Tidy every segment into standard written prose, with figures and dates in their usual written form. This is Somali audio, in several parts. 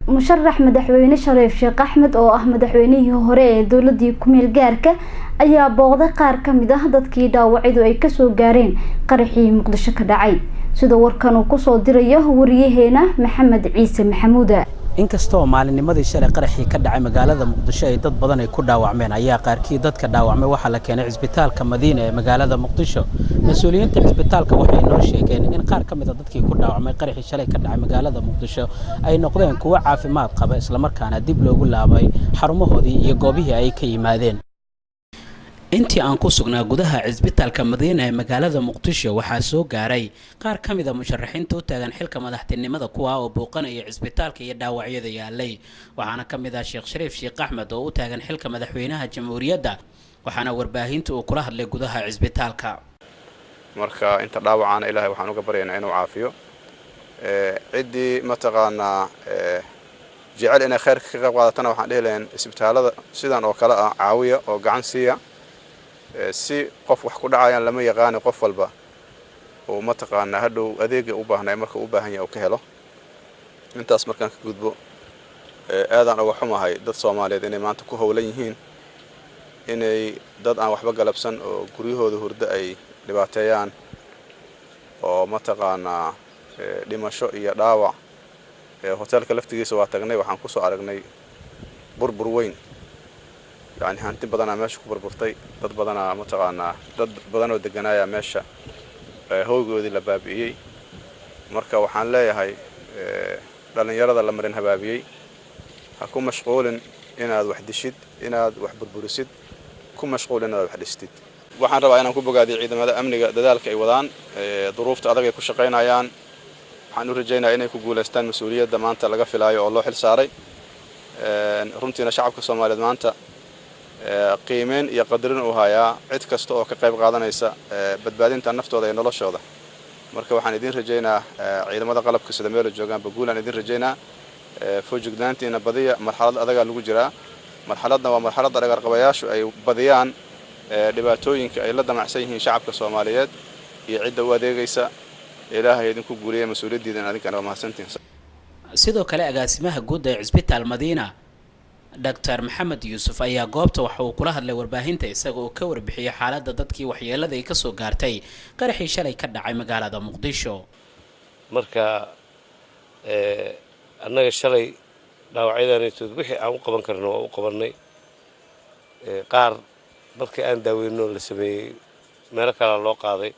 Musharax madaxweyne Shariif Sheekh Axmed oo ah madaxweynihii hore ee dowladii ku-meel gaarka ayaa booqday qaar ka mid ah dadkii dhaawacyadu ay kasoo gaareen qaraxii Muqdisho ka dhacay, sida warkan uu kusoo dirayo wariyaheena Maxamed Ciise Maxamuud. Inkastoo maalinnimadii shalay qaraxii ka dhacay magaalada Muqdisho ay dad badan ay ku dhaawacmeen, ayaa qaarkii dadka dhaawacmay waxaa la keenay cisbitaalka Madiina ee magaalada Muqdisho. Mas-uuliyiinta cisbitaalka waxay noo sheegeen in qaar ka mid a dadkii ku dhaawacmay qaraxii shalay ka dhacay magaalada Muqdisho ay noqdeen kuwo caafimaad qaba, islamarkaana dib loogu laabay xarumahoodii iyo goobihii ay ka yimaadeen. Intii aan ku sugnaa gudaha cisbitaalka Madiina ee magaalada Muqdisho, waxaa soo gaaray qaar ka mid a musharaxiinta u taagan xilka madaxtinimada, kuwaa oo booqanaya cisbitaalka iyo dhaawacyada yaalay. Waxaana ka mid ah Sheekh Shariif Sheekh Axmed oo u taagan xilka madaxweynaha jamhuuriyadda, waxaana warbaahinta uu kula hadlay gudaha cisbitaalka. Marka inta dhaawacaana Ilaahay waxaan uga baryaynaa inuu caafiyo. Ciddii mataqaanaa jecel inay khayrka ka qayb qaadatana waxaan dhihi lahayn isbitaalada sidan oo kale ah caawiya oo gacan siiya, si qof wax ku dhacayaan lama yaqaani, qof walba uu mataqaanaa hadhow adeega u baahnay marka u baahan yahay uu ka helo. Intaas markaan ka gudbo, aadaan uga xumahay dad Soomaaliyeed inay maanta ku howlan yihiin inay dad aan waxba galabsan oo guryahooda hurdo ay dhibaateeyaan oo mataqaanaa dhimasho iyo dhaawac. Hoteelka laftigiisa waa tagnay, waxaan kusoo aragnay burbur weyn, yacni hanti badanaa meesha ku burburtay, dad badanaa mataqaanaa dad badanoo deganaaya meesha howgoodii la baabi'iyey. Marka waxaan leeyahay dhallinyarada la marin habaabiyey, ha ku mashquulin inaad wax dishid, inaad wax burburisid, ku mashquul inaad wax dhistid. Waxaan rabaa inaan ku bogaadiyo ciidamada amniga dadaalka ay wadaan, duruufta adag ay ku shaqaynayaan. Waxaan u rajaynayaa inay ku guulaystaan mas-uuliyadda maanta laga filaayo oo loo xil saaray. Runtiina shacabka Soomaaliyeed maanta qiimeyn iyo qadarin uu hayaa cid kasta oo ka qayb qaadanaysa badbaadinta naftooda iyo noloshooda. Marka waxaan idin rajaynaa ciidamada qalabka sida meelo joogaanba guulaan idin rajaynaa. Foojignaantiina badiya, marxalad adagaa lagu jiraa. Marxaladna waa marxaladda dhagarqabayaashu ay badiyaan dhibaatooyinka ay la damacsan yihiin shacabka Soomaaliyeed iyo cidda u adeegaysa. Ilaahay idinku guuliya mas-uuliyaddiidan, adinkana waa mahadsantihin. Sidoo kale agaasimaha guud ee cisbitaal Madiina Doctor Maxamed Yuusuf ayaa goobta waxa uu kula hadlay warbaahinta, isaga oo ka warbixiyey xaaladda dadkii waxyeelada ay kasoo gaartay qaraxii shalay ka dhacay magaalada Muqdisho. Marka annaga shalay dhaawacyadaanaytood wixii aan u qaban karno waa u qabannay. Qaar dadka aan daaweyno la sameeyey meelo kalea loo qaaday,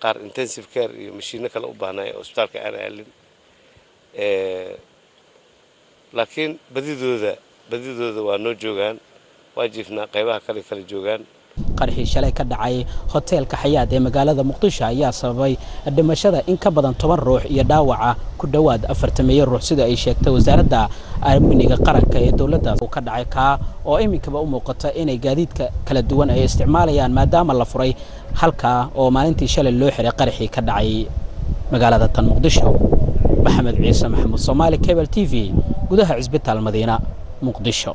qaar intensive care iyo mashiino kale u baahnay oo isbitaalka aan aalin, laakiin badidooda waa noo joogaan, waa jiifnaa, qaybaha kale kala joogaan. Qaraxii shalay ka dhacay hoteelka Xayaad ee magaalada Muqdisho ayaa sababay dhimashada in ka badan 10 ruux iyo dhaawaca ku dhowaad 40 ruux, sida ay sheegtay wasaaradda amniga qaranka ee dowladda uu ka dhacay, kaa oo iminkaba u muuqata inay gaadiidka kala duwan ay isticmaalayaan maadaama la furay halkaa oo maalintii shalay loo xiray qaraxii ka dhacay magaalada tan Muqdisho. Maxamed Ciise Maxamuud, Soomaali Cable TV, gudaha cisbitaal Madiina, Muqdisho.